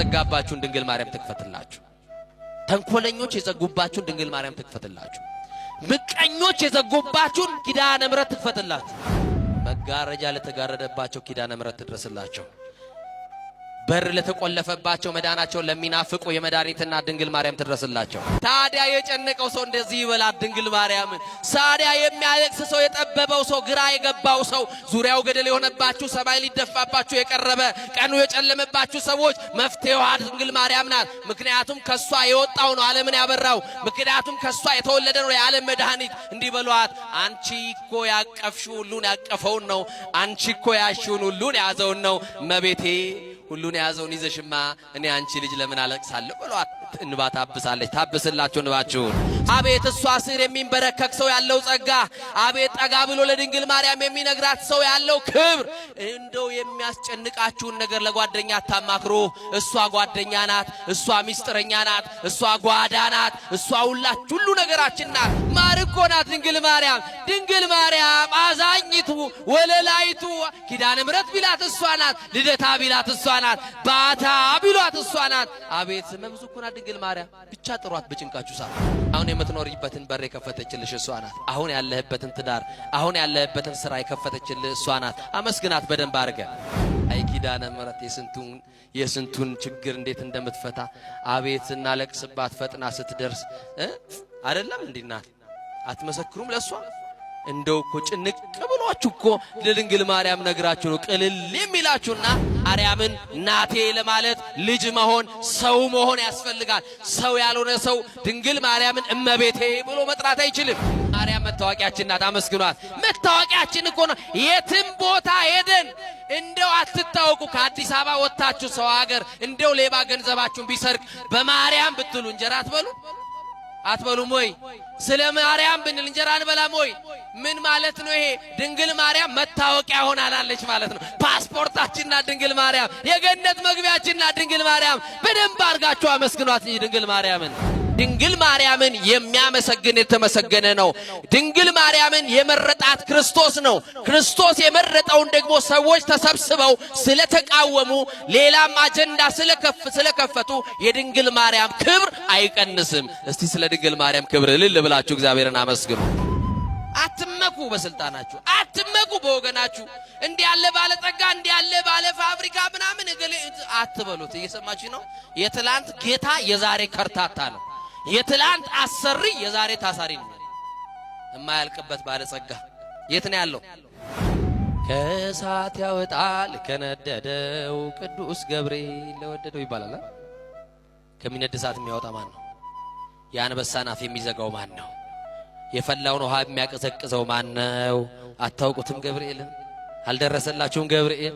የተዘጋባችሁን ድንግል ማርያም ትክፈትላችሁ። ተንኮለኞች የዘጉባችሁን ድንግል ማርያም ትክፈትላችሁ። ምቀኞች የዘጉባችሁን ኪዳነ ምሕረት ትክፈትላችሁ። መጋረጃ ለተጋረደባቸው ኪዳነ ምሕረት ትድረስላቸው። በር ለተቆለፈባቸው መዳናቸውን ለሚናፍቁ የመድኃኒትና ድንግል ማርያም ትድረስላቸው። ታዲያ የጨነቀው ሰው እንደዚህ ይበላት ድንግል ማርያምን። ታዲያ የሚያለቅስ ሰው፣ የጠበበው ሰው፣ ግራ የገባው ሰው፣ ዙሪያው ገደል የሆነባችሁ፣ ሰማይ ሊደፋባችሁ የቀረበ ቀኑ የጨለመባችሁ ሰዎች መፍትሄዋ ድንግል ማርያም ናት። ምክንያቱም ከሷ የወጣው ነው ዓለምን ያበራው። ምክንያቱም ከሷ የተወለደ ነው የዓለም መድኃኒት። እንዲህ በሏት፣ አንቺ እኮ ያቀፍሽው ሁሉን ያቀፈውን ነው። አንቺ እኮ ያሽውን ሁሉን የያዘውን ነው። እመቤቴ ሁሉን የያዘውን ይዘሽማ እኔ አንቺ ልጅ ለምን አለቅሳለሁ ብሏት እንባ ታብሳለች። ታብስላችሁ እንባችሁን። አቤት እሷ ስር የሚንበረከክ ሰው ያለው ጸጋ፣ አቤት ጠጋ ብሎ ለድንግል ማርያም የሚነግራት ሰው ያለው ክብር። እንደው የሚያስጨንቃችሁን ነገር ለጓደኛ አታማክሩ። እሷ ጓደኛ ናት፣ እሷ ሚስጥረኛ ናት፣ እሷ ጓዳ ናት፣ እሷ ሁላችሁ ሁሉ ነገራችን ናት። ማር እኮ ናት ድንግል ማርያም። ድንግል ማርያም አዛኝቱ ወለላይቱ ኪዳነ ምሕረት ቢላት እሷ ናት። ልደታ ቢላት እሷ ናት። ባታ ቢሏት እሷ ናት። አቤት መብዙ እኮ ናት ድንግል ማርያም። ብቻ ጥሯት በጭንቃችሁ ሰዓት። አሁን የምትኖሪበትን በር የከፈተችልሽ እሷ ናት። አሁን ያለህበትን ትዳር፣ አሁን ያለህበትን ስራ የከፈተችልህ እሷ ናት። አመስግናት በደንብ አድርገ። አይ ኪዳነ ምሕረት የስንቱን ችግር እንዴት እንደምትፈታ አቤት ስናለቅስባት ፈጥና ስትደርስ አይደለም እንዲህ ናት። አትመሰክሩም ለእሷ? እንደው እኮ ጭንቅ ብሏችሁ እኮ ለድንግል ማርያም ነግራችሁ ነው ቅልል የሚላችሁና ማርያምን ናቴ ለማለት ልጅ መሆን ሰው መሆን ያስፈልጋል። ሰው ያልሆነ ሰው ድንግል ማርያምን እመቤቴ ብሎ መጥራት አይችልም። ማርያም መታወቂያችን ናት። አመስግኗት። መታወቂያችን እኮ ነው። የትም ቦታ ሄደን እንደው አትታወቁ። ከአዲስ አበባ ወጥታችሁ ሰው ሀገር እንደው ሌባ ገንዘባችሁን ቢሰርቅ በማርያም ብትሉ እንጀራ አትበሉ አትበሉም ወይ? ስለ ማርያም ብንል እንጀራ አንበላም ወይ? ምን ማለት ነው ይሄ? ድንግል ማርያም መታወቂያ ሆናላለች ማለት ነው። ፓስፖርታችንና ድንግል ማርያም፣ የገነት መግቢያችንና ድንግል ማርያም። በደንብ አድርጋችሁ አመስግኗት እንጂ ድንግል ማርያምን። ድንግል ማርያምን የሚያመሰግን የተመሰገነ ነው። ድንግል ማርያምን የመረጣት ክርስቶስ ነው። ክርስቶስ የመረጠውን ደግሞ ሰዎች ተሰብስበው ስለተቃወሙ፣ ሌላም አጀንዳ ስለከፈቱ የድንግል ማርያም ክብር አይቀንስም። እስቲ ስለ ድንግል ማርያም ክብር እልል ብላችሁ እግዚአብሔርን አመስግኑ። አትመኩ በስልጣናችሁ፣ አትመኩ በወገናችሁ። እንዲህ ያለ ባለጠጋ፣ እንዲህ ያለ ባለ ፋብሪካ ምናምን እገሌ አትበሉት። እየሰማችሁ ነው። የትላንት ጌታ የዛሬ ከርታታ ነው። የትላንት አሰሪ የዛሬ ታሳሪ ነው። የማያልቅበት ባለጸጋ የት ነው ያለው? ከእሳት ያወጣል ከነደደው ቅዱስ ገብርኤል ለወደደው ይባላል። ከሚነድ እሳት የሚያወጣ ማን ነው? የአንበሳን አፍ የሚዘጋው ማን ነው? የፈላውን ውሃ የሚያቀዘቅዘው ማን ነው? አታውቁትም? ገብርኤልን አልደረሰላችሁም? ገብርኤል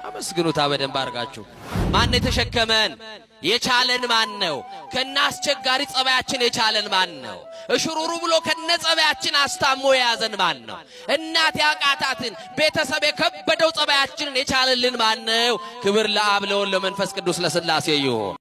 አመስግኑታ በደንብ አድርጋችሁ። ማን የተሸከመን የቻለን ማን ነው? ከነ አስቸጋሪ ጸባያችን የቻለን ማን ነው? እሽሩሩ ብሎ ከነ ጸባያችን አስታሞ የያዘን ማን ነው? እናት ያቃታትን ቤተሰብ የከበደው ጸባያችንን የቻለልን ማን ነው? ክብር ለአብ ለወልድ ለመንፈስ ቅዱስ ለሥላሴ ይሁን።